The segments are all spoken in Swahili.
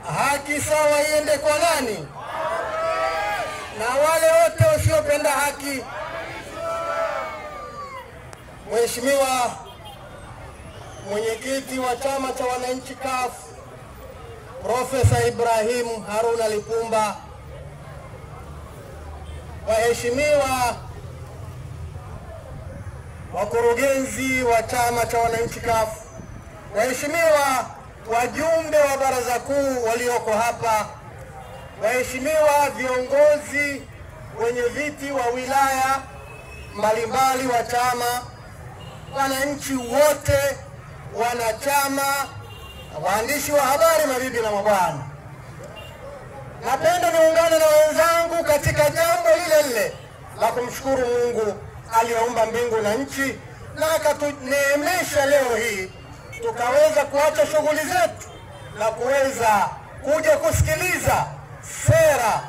Haki sawa iende kwa nani? Na wale wote wasiopenda haki. Mheshimiwa Mwenyekiti wa Chama cha Wananchi CUF Profesa Ibrahim Haruna Lipumba, waheshimiwa wakurugenzi wa Chama cha Wananchi CUF, waheshimiwa wajumbe wa baraza kuu walioko hapa, waheshimiwa viongozi wenye viti wa wilaya mbalimbali wa chama, wananchi wote, wanachama, waandishi wa habari, mabibi na mabwana, napenda niungane na wenzangu katika jambo lile lile la kumshukuru Mungu aliyeumba mbingu na nchi na akatuneemesha leo hii tukaweza kuacha shughuli zetu na kuweza kuja kusikiliza sera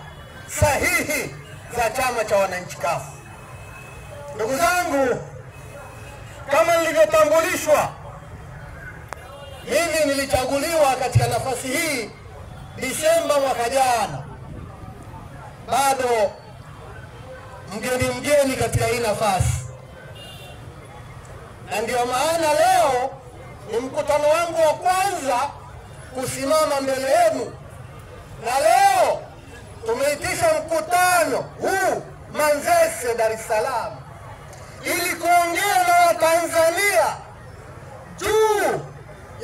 sahihi za Chama cha Wananchi CUF. Ndugu zangu, kama nilivyotambulishwa, mimi nilichaguliwa katika nafasi hii Disemba mwaka jana. Bado mgeni katika hii nafasi, na ndio maana leo ni mkutano wangu wa kwanza kusimama mbele yenu, na leo tumeitisha mkutano huu Manzese, Dar es Salaam, ili kuongea na Watanzania juu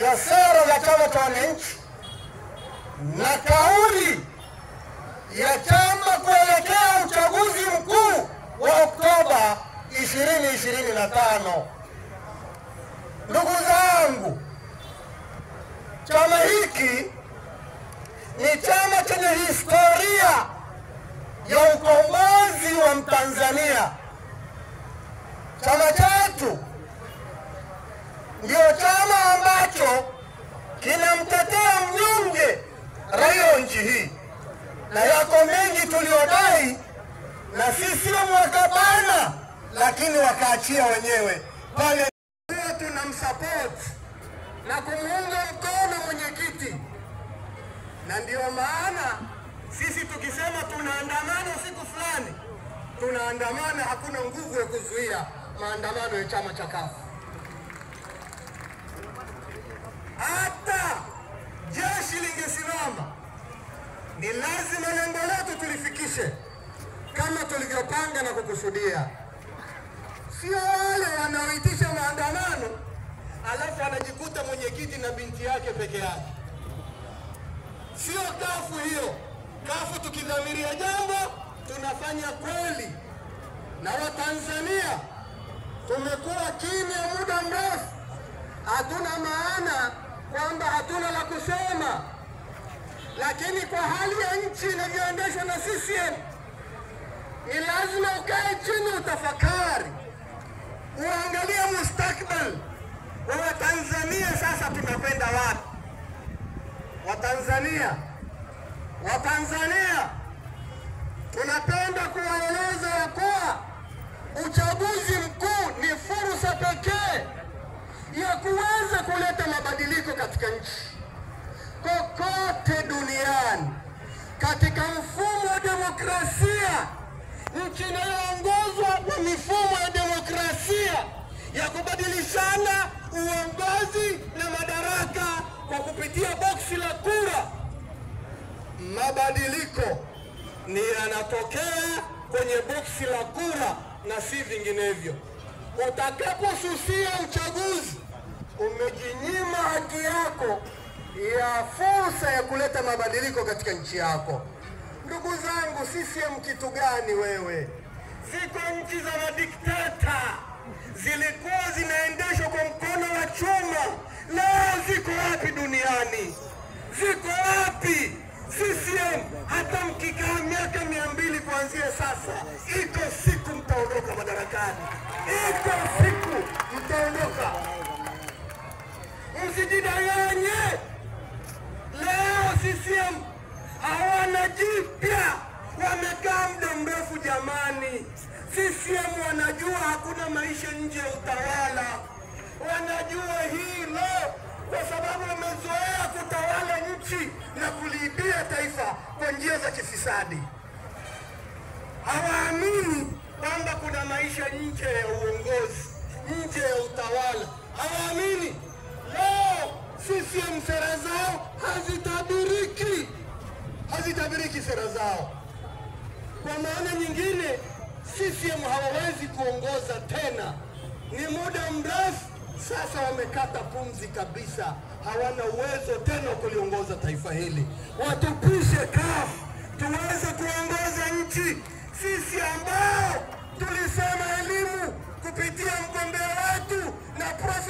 ya sera za Chama cha Wananchi na kauli ya chama kuelekea uchaguzi mkuu wa Oktoba 2025. Ndugu zangu, chama hiki ni chama chenye historia ya ukombozi wa Mtanzania. Chama chetu ndio chama ambacho kinamtetea mnyonge raia wa nchi hii, na yako mengi tuliodai na sisi mwakabana, lakini wakaachia wenyewe pale. Tunamsupport na kumuunga mkono mwenyekiti, na ndio maana sisi tukisema tunaandamana siku fulani, tunaandamana, hakuna nguvu ya kuzuia maandamano ya chama cha CUF. Hata jeshi lingesimama, ni lazima lengo letu tulifikishe kama tulivyopanga na kukusudia. Sio wale wanaoitisha maandamano alafu anajikuta mwenyekiti na binti yake peke yake. Sio kafu hiyo. Kafu tukidhamiria jambo tunafanya kweli. Na Watanzania tumekuwa kimya muda mrefu, hatuna maana kwamba hatuna la kusema, lakini kwa hali ya nchi inavyoendeshwa na CCM ni lazima ukae chini utafakari, uangalie mustakbal wa Watanzania. Sasa tunakwenda wapi? Watanzania tunapenda kuwaeleza ya kuwa uchaguzi mkuu ni fursa pekee ya kuweza kuleta mabadiliko katika nchi. Kokote duniani, katika mfumo wa demokrasia, nchi inayoongozwa na mifumo ya demokrasia ya kubadilishana uongozi na madaraka kwa kupitia boksi la kura, mabadiliko ni yanatokea kwenye boksi la kura na si vinginevyo. Utakaposusia uchaguzi, umejinyima haki yako ya fursa ya kuleta mabadiliko katika nchi yako. Ndugu zangu, CCM kitu gani wewe? Ziko nchi za madikteta zilikuwa zinaendeshwa kwa mkono wa chuma, leo ziko wapi duniani? Ziko wapi? CCM hata mkikaa miaka 200 kuanzia sasa, iko siku mtaondoka madarakani. Iko siku mtaondoka. Msijidanganye. Leo CCM hawana jipya, wamekaa muda mrefu jamani. CCM wanajua hakuna maisha nje ya utawala, wanajua hilo kwa sababu wamezoea kutawala nchi na na kuliibia taifa kwa njia za kifisadi. Hawaamini kwamba kuna maisha nje ya uongozi, nje ya utawala. Hawaamini. Leo CCM sera zao hazitabiriki, hazitabiriki sera zao. Kwa maana nyingine, CCM hawawezi kuongoza tena. Ni muda mrefu sasa wamekata pumzi kabisa, hawana uwezo tena kuliongoza taifa hili. Watupishe CUF tuweze kuongoza nchi. Sisi ambao tulisema elimu kupitia mgombea wetu na Prof.